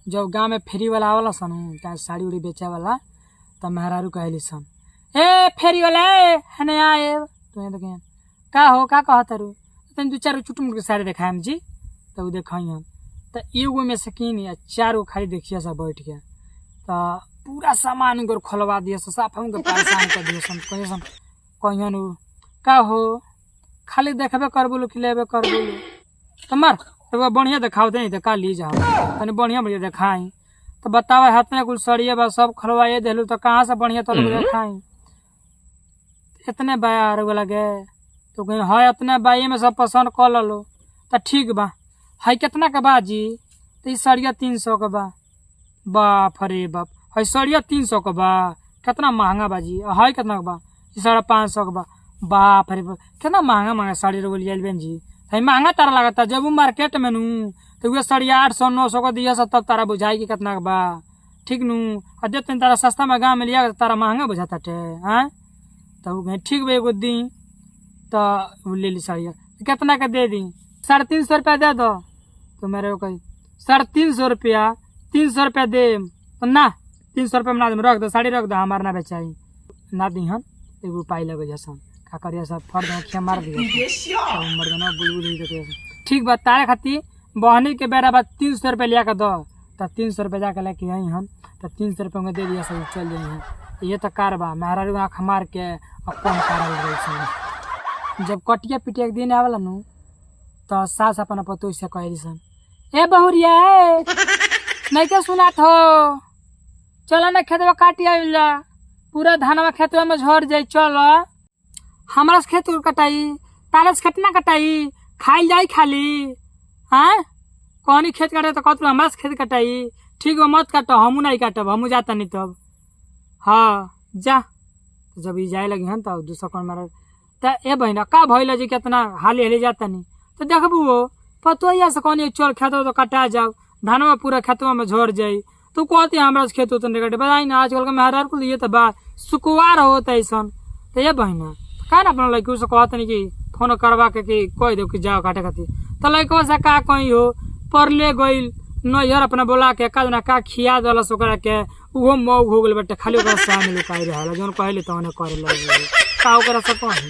जब गाँव में फेरी वाला आवला सन चाहे साड़ी उड़ी बेचे वाला, तब मेहरारू कहली सन, ए फेरी वाला ए हने आए तो तो कहें, का हो का कहत रू, तनी दू चार चुटमुट के साड़ी देखाएम जी। तब उ देखाई हम त एगो में से किन आ चार गो खाली देखिए सब बैठ के, त पूरा सामान उनकर खोलवा दिए सन, साफ हमके परेशान कर दिए सन। कहिए सन कहियन उ का हो खाली देखबे करबो कि लेबे करबो, त मार तो बढ़िया देखाओ नहीं तो का ली जाओ, तनी बढ़िया बढ़िया देखाई। तो बतावा हाथ कुल सड़िए बा सब खोलवाए देलू तो कहाँ से बढ़िया तो देखाई, इतने बा रउआ लगे। तो कहीं है इतने बाई में सब पसंद कर लो तो ठीक बा। है कितना के बा जी? तो ई सड़िया 300 के बा। बाप रे बाप, है सड़िया 300 के बा, कितना महंगा बा जी। है कितना के बा? ई 550 के बा। बाप रे बाप, कितना महंगा महंगा साड़ी रउआ लियाइल बेन जी। है महंगा तारा लागता, जब उ मार्केट में नू तो उहे साड़ी 800 900 के दिया तब तारा बुझाई कि कितना के बा, ठीक नू। आ देते तारा सस्ता में गाँव में लिया तारा महंगा बुझाता टे आँय। तब उ कहे ठीक बा एगो दी, तो उ ले ली साड़िया। कितना के दे दी? 350 रुपया दे दो। तो मेरे को कही 350 रुपया, 300 रुपया दे तो ना, 300 रुपया में ना दे, रख दो साड़ी, रख दो हमार ना बेचाई ना दी हन। एगो पाई लगे जसन का करिया सब फड़ दो खिया मार दिया मर्दना बुलबुल हुई के। ठीक बा तारे खाती बहनी के बेरा बा 300 रुपया लिया के दो। तो 300 रुपया जाके लेके आई हम, तो 300 रुपया में दे दिया सब चल जाई हम। ये तो कार बा मेहरारू आँख मार के और कम कारल रही। जब कटिया पिटिया के दिन आवेला नु तो सास अपना पतोह से कहली सन, ए बहुरिया ए नहीं के सुनात हो, चल ना खेतवा काटी आइल जा, पूरा धानवा खेतवा में झड़ जाई, चल हमारा से खेत कटाई तारा से खेत ना कटाई, खाइल जाई खाली हाँ। कहनी खेत काटे तो कहत हमारा से खेत कटाई, ठीक बा मत काटो, हमू नहीं काटब, हमू जाता नहीं तब, हाँ जा। तो जब ई जाए लगी हन तब दूसरा कौन मारा त ए बहिना का भइल जी केतना हाली हाली जाता नहीं। तो देखबू हो पतोहिया से कहनी चल खेतवा तो कटा जाओ, धानवा पूरा खेतवा में झड़ जाई, तो कहती हमरा से खेत उतना कटे। बताई ना आजकल के मेहरारू कुल ये तो बा सुकुवार होता ऐसन। तो ये बहिना का ना अपना लड़की से कहत नहीं कि फोन करवा के कि कह दो कि जाओ काटे खातिर, तो लड़कवा से का कहीं हो परले गइल नैहर अपना बोला के का ना का खिया दलस ओकरा के, उहो मऊ हो गेल बटे, खाली ओकरा सामने लुकाई रहल, जौन कहले तौने करे लगे का ओकरा से कही।